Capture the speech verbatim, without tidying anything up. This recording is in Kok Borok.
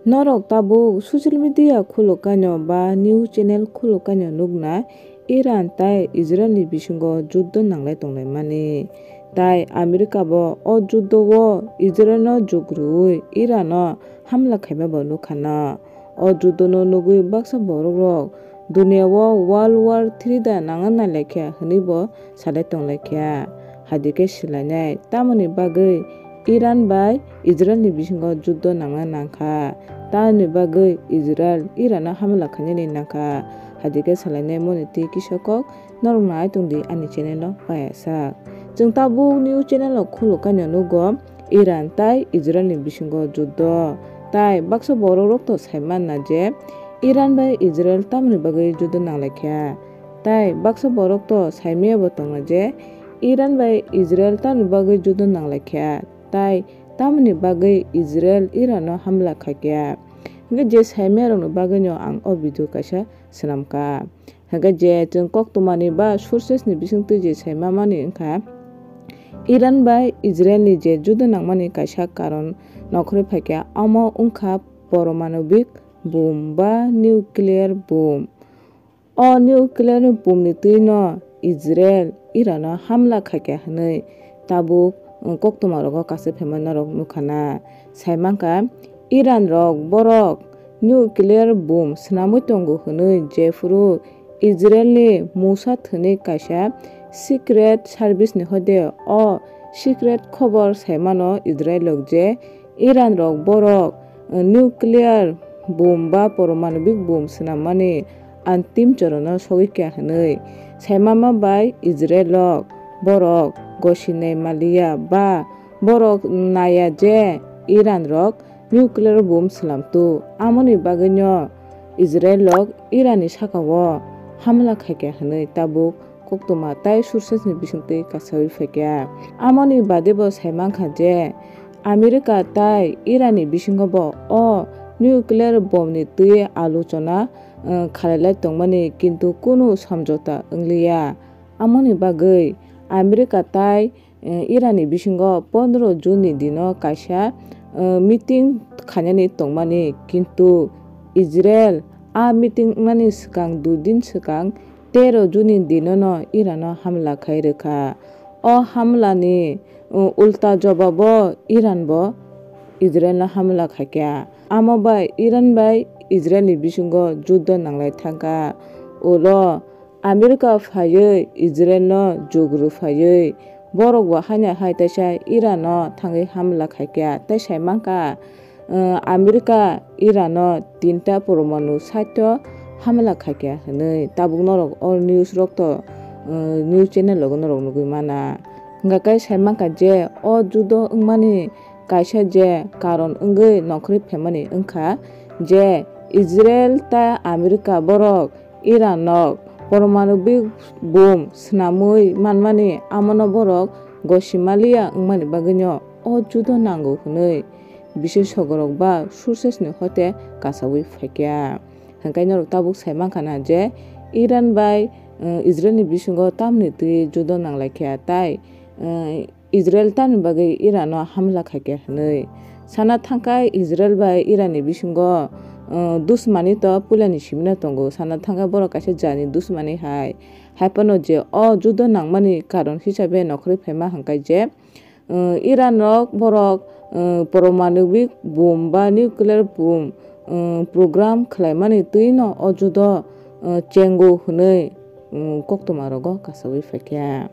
Norok tabuk social media khulukhaino ba news channel khulukhaino nukna, Iran tai Israel ni bisingo juddo nanglai tonglaimani. Tai America bo o juddo o Israel no jug rwui Iran no hamla khaima bo nukha no. O juddo no nugui baksa borok rok dunia o World War three da nangna nai laikha hwnwi bo salai tonglaikha. Hadikhe swlainai tamoni bagwi Iran bai Israel ni bisingo juddo nangna nangkha. Tamoni bagwi Israel Iran no hamla khainani nangkha. Hadikhe swlainai moni twi kisa kok norok nai tongdi ani channel o payasa. Chwng tabuk news channel o khulukhaino nugo Iran tai Israel ni bisingo juddo. Tai baksa borok rok to saimanna je Iran bai Israel tamoni bagwi juddo nanglaikha. Tai baksa borok to saimaya bo tongna je Iran bai Israel tamoni bagwi juddo nanglaikha. Tai tamoni bagwi Israel Iran no hamla khaikha. Hwnkhe je saimaya rokni bagwino ang o video kaisa swnamkha. Hwnkhe je chwng koktwmani ba sources ni bisingtwi je saimamani wngkha, Iran bai Israel ni je juda nangmani kaisa karon nokhorwi phaikha, omo wngkha poromanobik bom ba nuclear bom. O nuclear bom ni twi no Israel Iran no hamla khaikha hwnwi tabuk koktwma rogo kaisa phaima norok nukha na. Saimankha Iran rok borok nuclear bom swnamwi tongo hwnwi jephuru Israel ni Mossad hwnwi kaisa secret service ni hode o secret khobor saimano Israel rok je Iran rok borok nuclear bom ba poromanobik bom swnammani antim chorono sogwi kha hwnwi saimama bai Israel rok borok gosinai maliya ba borok naiya je Iran rok nuclear bom swlamtu. Amoni bagwino Israel rok Iran ni sakao hamla khaikha hwnwi tabuk koktwma tai sources ni bisingtwi kasawi phaikha. Amoni bade bo saimankha je America tai Iran ni bisingo bo o nuclear bom ni twi alochona, eh, khalailai tongmani, kintu kunu somjota wngliya. Amoni bagwi America tai eh, Iran ni bisingo pondro June ni dino kaisa, eh, meeting khainani tongmani, kintu Israel a meeting wngnani swkang dui din swkang tero June ni dinono Iran o hamla khai rwkha. O hamla ni, eh, ulta jobabo Iran bo Israel no hamla khaikha. Amo bai Iran bai Israel ni bisingo juddo nanglai thangkha. Ulo America phaiwi Israel no jugru phaiwi borok bo haino hai teisa Iran no thangwi hamla khaikha. Tei saimankha, eh, America Iran no tinta poromanu site o hamla khaikha hwnwi tabuk norok o news rok to, eh, news channel rogo norok nugwi mana. Hwnkha khe saimankha je o judo wngmani kaisa je karon wngwi nokhorwi phaimani wngkha je Israel tei America borok Iran no poromanobik bom swnamwi manmani, amono borok gosimaliya wngmani bagwino o judo nango hwnwi bisesogorok ba sources ni hote kasawi phaikha. Hwnkhe norok tabuk saimankha na je Iran bai, eh, Israel ni bisingo tamni twi judo nanglaikha, tai, eh, Israel tamni bagwi Iran no hamla khaikha hwnwi. Sana thangkha Israel bai Iran ni bisingo, uh, dusmani to puilani simino tongo. Sana thangkha borok kaisa jani dusmani hai. Haiphano je o judo nangmani karon hisabe nokhorwi phaima hwnkhe je, uh, Iran rok borok, uh, poromanobik bom ba nuclear bom, uh, program khwlaimani twino o judo, uh, chengo hwnwi, uh, koktwma rogo kasawi phaikha.